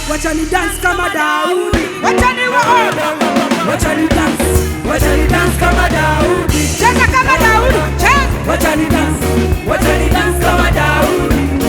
Wacha ni dance kama Daudi. Wacha niwaone. Wacha ni dance, wacha ni dance kama Daudi. Cheza kama Daudi. Cheza. Wacha ni dance, wacha ni dance kama Daudi.